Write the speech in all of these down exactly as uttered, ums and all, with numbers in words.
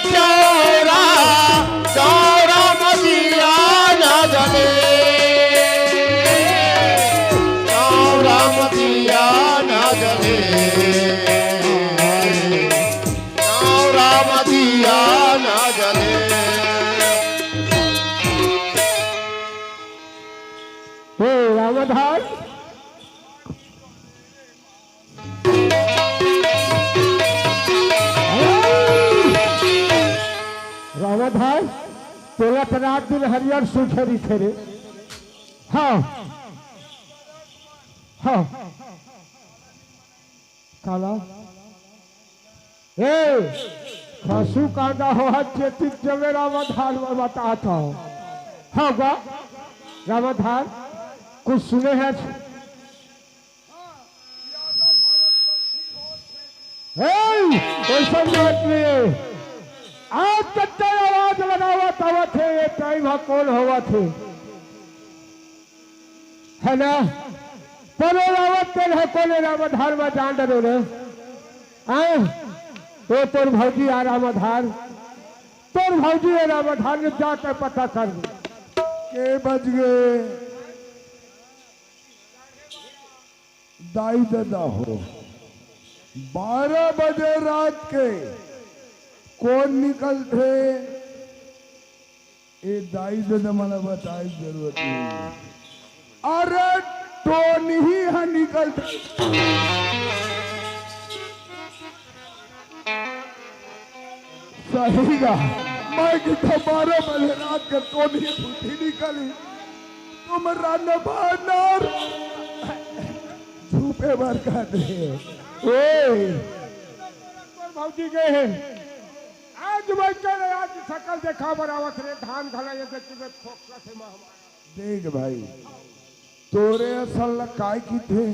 चौरा, चौरा मदिया न जले, चौरा मदिया न जले, चौरा मदिया न जले। हे रामाधार, रामाधार, तोला त रात दिन हरियर सूझे रहिथे रे। हाँ, हाँ। काला? ए, खसू कांदा होवत हे, चेतित जमे रामाधार म बतात हव। हाँ गा, रामाधार, कुछ सुने हस? ए, वइसन बात नइ हे। आज कत्ते आवाज लगावत आवत हे, ये टाइम ह कोन होवत हे? हे ना? परो आवत तेन ह कोन ए रामाधार म जान डरे रे। आय? ओ तोर भौजी आ रामाधार। तोर भौजी ए रामाधार ने जाके पता कर दे। के बज गे? दाई ददा हो, बारह बजे रात के कोन निकलथे? ए दाई ददा मन ल बताए के जरूरत नइ हे। अरे टोनही ह निकलथे। सही गा, मैं कहिथंव बारह बजे रात के टोनही फूटी निकलही। तुम रन बानर छुपे बर कह दे। ओए। तोर भौजी गे हे। आज मैं करे, आज सकल देखा बर आवत रे, धान घला ये देख के खोखला थे मामा। देख भाई, तोरे असन ल काय किथे,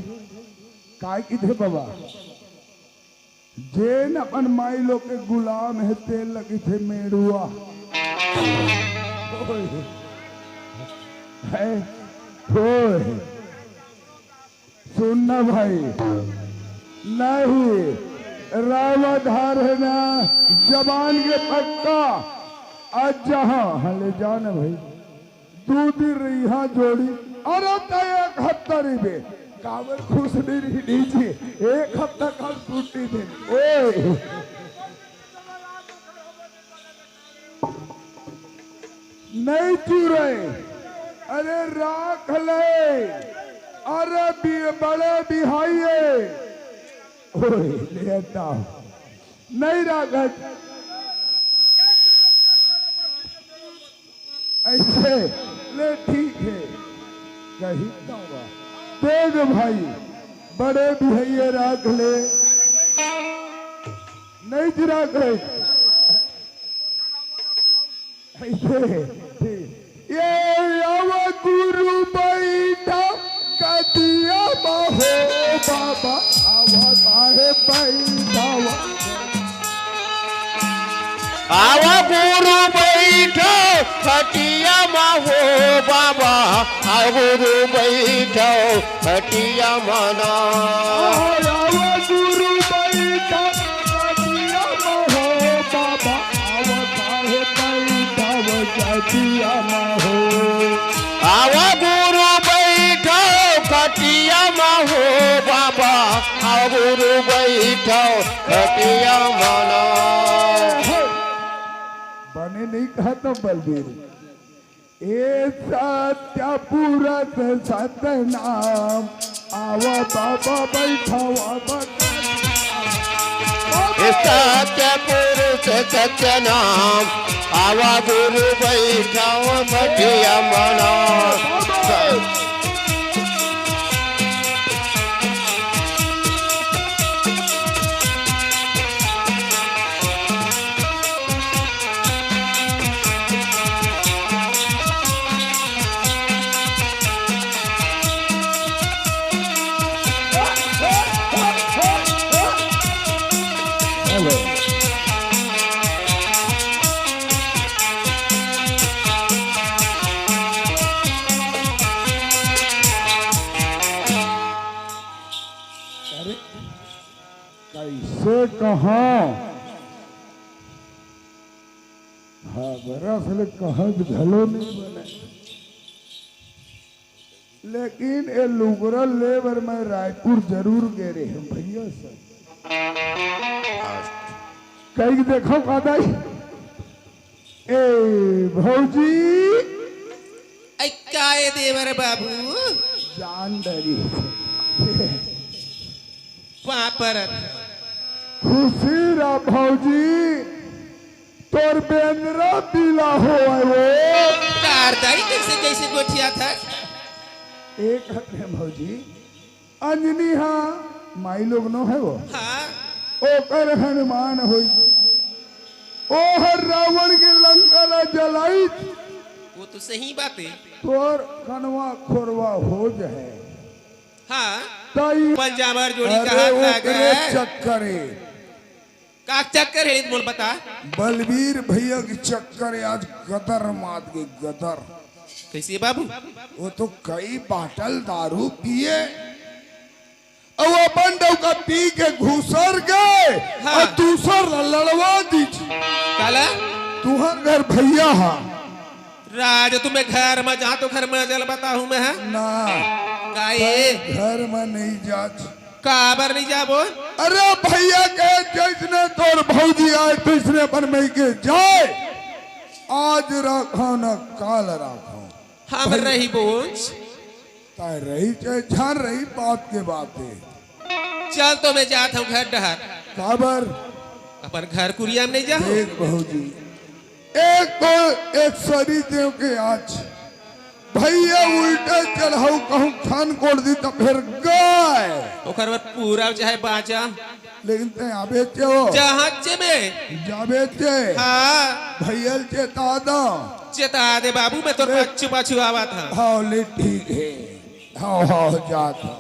काय किथे बाबा? जेन अपन माई लोग के गुलाम हे, तेन ल किथे मेड़ुआ। ओए। है? ओए। सुन ना भाई, नहीं, रामाधार हे ना, जबान के पक्का। आज जहाँ, हाँ, ले जा ना भाई, दू दिन रहिहा जोड़ी, अरे त एक हफ्ता रहिबे, काबर खुश नइ रही जी, एक हफ्ता का छुट्टी दे। ओए। नइ चुरय। अरे राख ले। अरे बि-, बड़े बिहाई हे। ओए, ले हटा। नइ राखत। अइसे, ले ठीक हे। कही तो बा। दे दे भाई। बड़े बिहाई हे राख ले। नइ जी राखय। अइसे, ठीक। ये आव गुरु बइठा खटिया म हो बाबा, आव काहे बइठाव। आव गुरु बइठा खटिया म हो बाबा, आव गुरु बइठा खटिया म ना। आव गुरु बइठा खटिया म हो बाबा, आव काहे बइठाव खटिया म हो। आव गुरु बइठा खटिया म हो बाबा, आव गुरु बइठा खटिया म ना। बने नइ कहत बलबीर। ए सत्य पुरुष सतनाम, आव बाबा बइठाव। ए सत्य पुरुष सतनाम, आव गुरु बइठाव खटिया म ना। अरे, कइसे कहों? हाँ, बरस ले कहत घलो नहीं बने। लेकिन ए लुगरा ले बर मैं रायपुर जरूर गे रहे हूँ भैया सब। कहीं देखो का दाई? ए भौजी। ऐ का ए देवर बाबू? जान डरी। पाँव परत। खुशी रह भौजी, तोर बेंदरा पीला होवय वो। तार दाई कैसे कैसे गोठियाथस? एक हक हे भौजी, अंजनी हा माई लोग नो हे वो। हाँ। ओकर हनुमान होई। ओ हर रावण के लंका ला जलाई। वो तो सही बात हे। तोर कनवा खोरवा हो जाए। हाँ। ताई, पंजाबर जोड़ी अरे का हाथ लगा ओकरे है। चक्कर हे। का चक्कर हे, बोल बता। बलबीर भैया के चक्कर हे, आज गदर मात के गदर। कैसे बाबू? वो तो कई बाटल दारू पिए, अउ अपन डौका पी के घुसर गे, हाँ। अउ दूसर ला लड़वा दीजिए। काला? तुहर घर भैया हा। राज, तुम्हें घर में जा तो घर में जल बताहूँ मैं, हाँ? ना। काहे? घर में नहीं जाच। काबर नहीं जाबो? अरे भैया के जैसने तोर भौजी आए, तैसने अपन मइके जाए। आज राखो न काल राखो। हम भाई। रही बोझ। ताय रही चाहे झन रही, बात के बात हे। चल तो मैं जात हूँ घर डहर। काबर? अपन घर कुरिया में नहीं जाहूँ? देख भौजी, एक तो एक सरी देव के आज भैया उल्टे चढ़ाऊ कहूँ खान कोड़ दी तो फिर गए। ओकर बाद पूरा चाहे बाँचा। लेकिन तैं आबे चे हो। जहाँ चे में। जाबे चे। हाँ। भैया ल चेता दो। चेता दे बाबू, मैं तोर ले। पाछू पाछू आवा था। हाँ, ले ठीक हे। हाँ, हाँ, जात हूँ।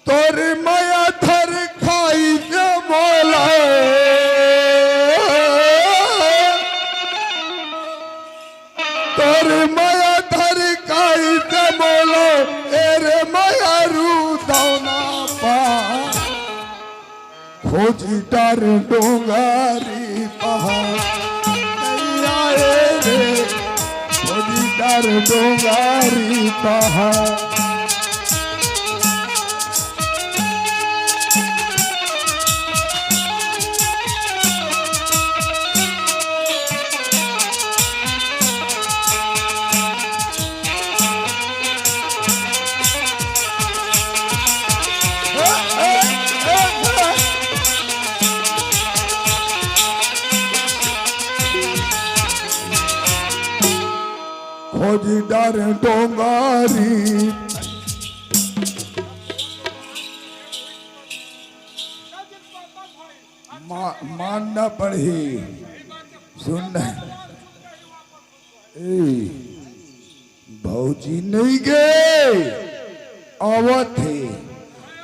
तोर मया धर खाई से मोला, तोर मया धर खाई से मोला, ए रे मया रू दौना पा। खोजी डार डोंगारी पहाड़, नैया रे, खोजी डार डोंगारी पहाड़। खोजी डार डोंगारी। मा-, मानना पड़ही। सुन। ए, भौजी नहीं गे, आवत हे।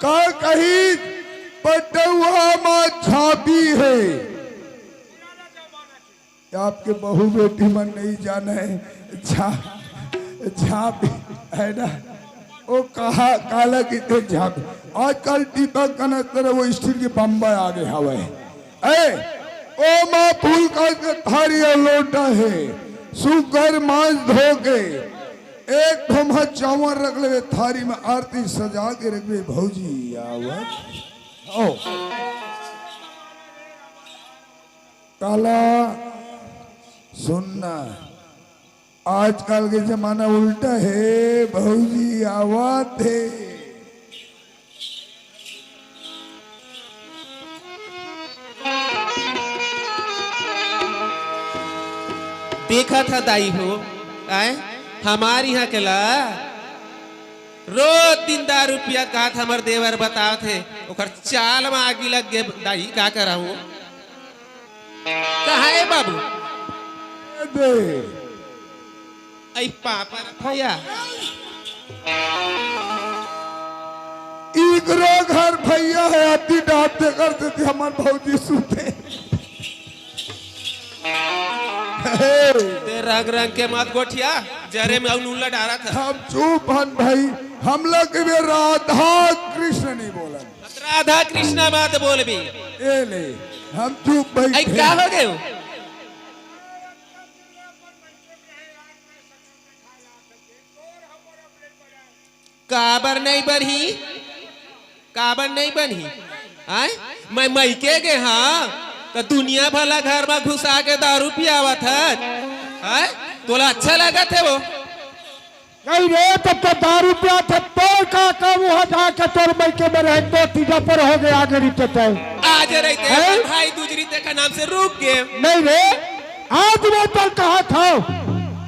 का कही, पटौहा मा झांपी हे। आपके बहू बेटी मन नहीं जाने, झा-, झांपी हे ना। ओ कहा, काला किते झांपी। आजकल डिब्बा कनस्तर वो स्टील के बम्बा आगे हवे। ए, ओ माँ फूल का के थारी अउ लोटा हे, सुग्घर मांज धो के, एक ठोमा चावल रख लेवे थारी में, आरती सजा के रखबे भौजी आवत। ओ। काला सुनना। आजकल के जमाना उल्टा हे, भौजी आवत हे। देखत ह दाई हो, आय, हमार इहाँ के ला रोज दिन दारू पियत कहत हमर देवर बतावत हे, ओकर चाल म आगी लग गे दाई, का करहूँ? कहाँ हे बाबू? दे। ऐ पापा रे भैया। इकरो घर भैया हे, अति डांट दे कर देती हमर भौजी सुते। हे। ते रंग रंग के मत गोठिया, जरे में अउ नून ला डारत हे। हम चुप हन भाई, हम लोग के बे राधा कृष्ण नहीं बोलन। राधा कृष्णा मत बोलबे। ए ले, हम चुप भाई ऐ थे। का हो गयो? काबर नहीं बनही? काबर नहीं बनही? आय, मैं मइके गे हंव, त दुनिया भर ला घर म घुसा के दारू पियावत हस। आय, तोला अच्छा लगत हे वो? नहीं रे, तब तो दारू पियात हे, तोर का काम वहां जाके तोर मइके में रहे, तो तीजा पर हो गया आगे रीते तय। आज रहिते हैं? भाई दूज रीते का नाम से रुक गे। नहीं रे, आज मैं तोर कहा था, हैं?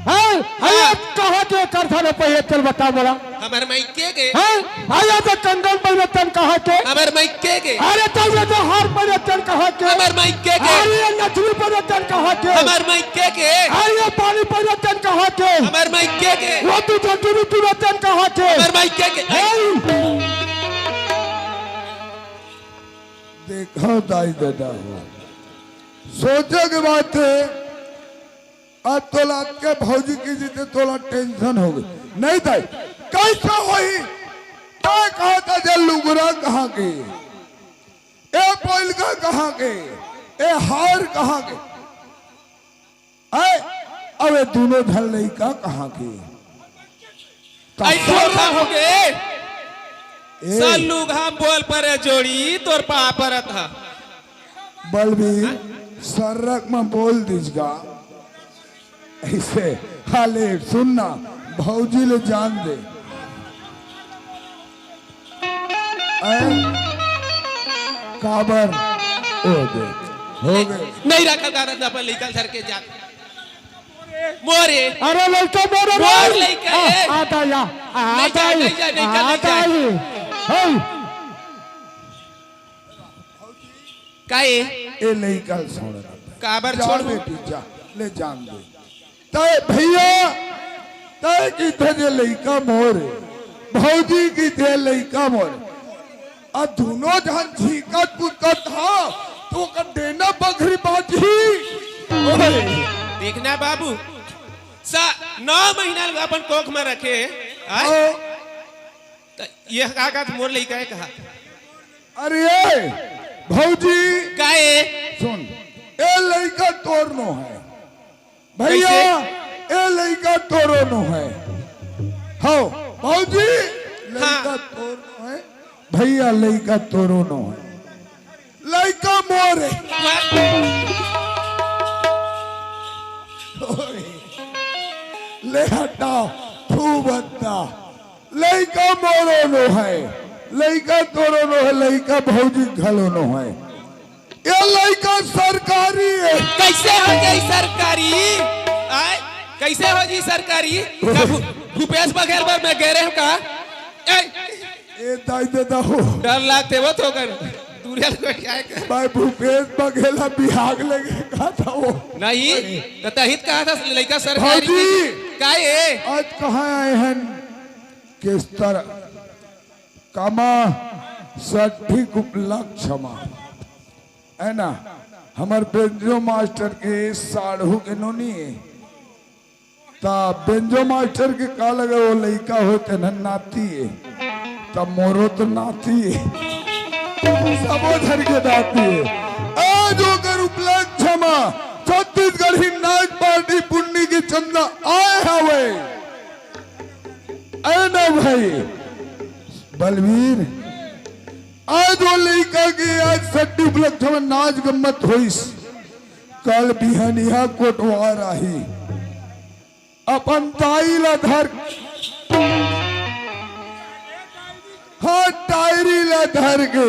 हाँ। अरे कहा के कर था रे पहिले, चल बता मोला। हमर मइके के। हैं? अरे तो कंगन पहिरे तन कहा के? हमर मइके के। अरे तो ये तो हार पहिरे तन कहा के? हमर मइके के। अरे ये नथुनी पहिरे तन कहा के? हमर मइके के। अरे ये पानी पहिरे तन कहा के? हमर मइके के। वो तू जंतुनी पहिरे तन कहा के? हमर मइके के। हैं? देखो दाई ददा हो, सोचे के बात हे। अब तोला के भौजी की जीते तोला tension हो गई। नहीं दाई, कैसा होही? तैं कहा था जे लुगरा कहाँ के, ए पोलका कहाँ के, ए हार कहाँ के, ऐ, अब ए दूनों झन लइका कहाँ के? ऐसा का हो गे? ए। सालू घाम बोल परे जोड़ी, तोर पा परत हा। बलबीर, सरक म बोल दिस गा। ऐसे, हाले, सुन ना, भौजी ले जान दे। ऐ, काबर? ओ दे, हो गए। नहीं रखा दादा, अपन लइका धर के जा। मोरे। अरे लइका मोरे मोर रे। लइका आ, हे। आता या, नहीं आता जा, ही, नहीं जा, नहीं जा, नहीं आता जा। ही। हे। काहे? ए लइका छोड़। काबर जा छोड़ू? बेटी, जा, ले जान दे। तय भैया, तय किथे जे लइका मोरे, भौजी किथे लइका मोरे। आ दूनों झन झीकत पुतकत हा, तो ओकर डेना बखरी बाजही। ओए। देखना बाबू, सा-, नौ महीना ल अपन कोख में रखे, आय? हाँ। त ये का कहत मोर लइका हे कहा? अरे ए, भौजी। का ए? सुन, ए लइका तोर नो हे। भैया, कैसे? ए लइका तोरो नो हे। हव, भौजी, लइका हाँ। तोर नो हे। भैया, लइका तोरो नो हे। लइका मोरे। ओए, ले हटा, थू बद्दा। लइका मोरो नो हे, लइका तोरो नो हे, लइका भौजी घलो नो हे। ए लइका सरकारी हे। कैसे हो जाई सरकारी? आय, कैसे हो जाई सरकारी? का भू-, भूपेश बघेल बर मैं गे रहेंव का? ए, ए दाई ददा हो। डर लागथे वो तो कर। दूरिया ले बैठ जाए कर। भाई भूपेश बघेल बिहाग लगे का था वो। नहीं, त तहित कहा था लइका सरकारी भौजी। का ए? आज कहाँ आए हैं? किस तरह? कामा सट्ठी उपलक्ष्य मा, है ना? हमर बेंजो मास्टर के साढ़ू के नोनी हे। ता बेंजो मास्टर के का लगे वो लइका होय तेन नाती हे। ता मोरो तो नाती हे। सबो झन के नाती हे। आज ओकर उपलक्ष्य मा छत्तीसगढ़ी नाच पार्टी पुन्नी के चंदा आए हवे। अरे ना भाई, बलवीर, आज वो लइका के आज सट्ठी उपलक्ष्य में नाच गम्मत होइस, कल बिहनिया कोटवार आही, अपन दाई ला धर, हाँ, डायरी ला धर के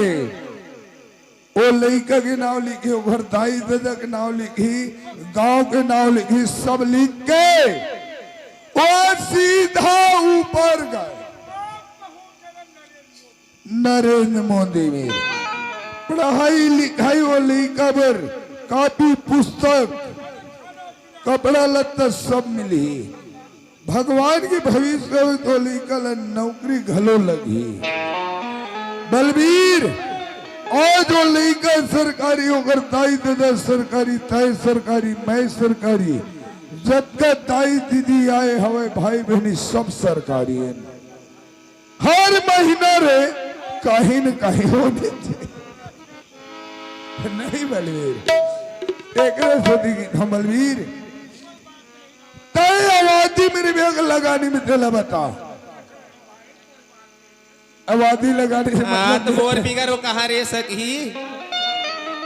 ओ लइका के नाव लिखही, ओकर दाई ददा के नाव लिखही, गांव के नाव लिखही, सब लिख के ओ सीधा ऊपर गए नरेंद्र मोदी में। पढ़ाई लिखाई ओ लइका बर, कापी पुस्तक, कपड़ा लत्ता सब मिलही। भगवान के भविष्य में तो लइका ला नौकरी घलो लगही। बलबीर, आज ओ लइका सरकारी, ओकर दाई ददा सरकारी, तैं सरकारी, मैं सरकारी, जतका दाई दीदी आए हवय, भाई बहिनी, सब सरकारी हे। हर महीना रे कहीं न कहीं होने चाहिए। नहीं बलबीर, एकरे सेती हम बलबीर, तैं आवाजी मेरे बेग लगानी में तेला बता। आबादी लगाने से हाँ, मतलब तो मोर बिगर वो कहाँ रह सकही?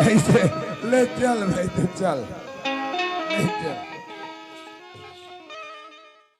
ऐसे ले चल भाई, तू चल, ले चल।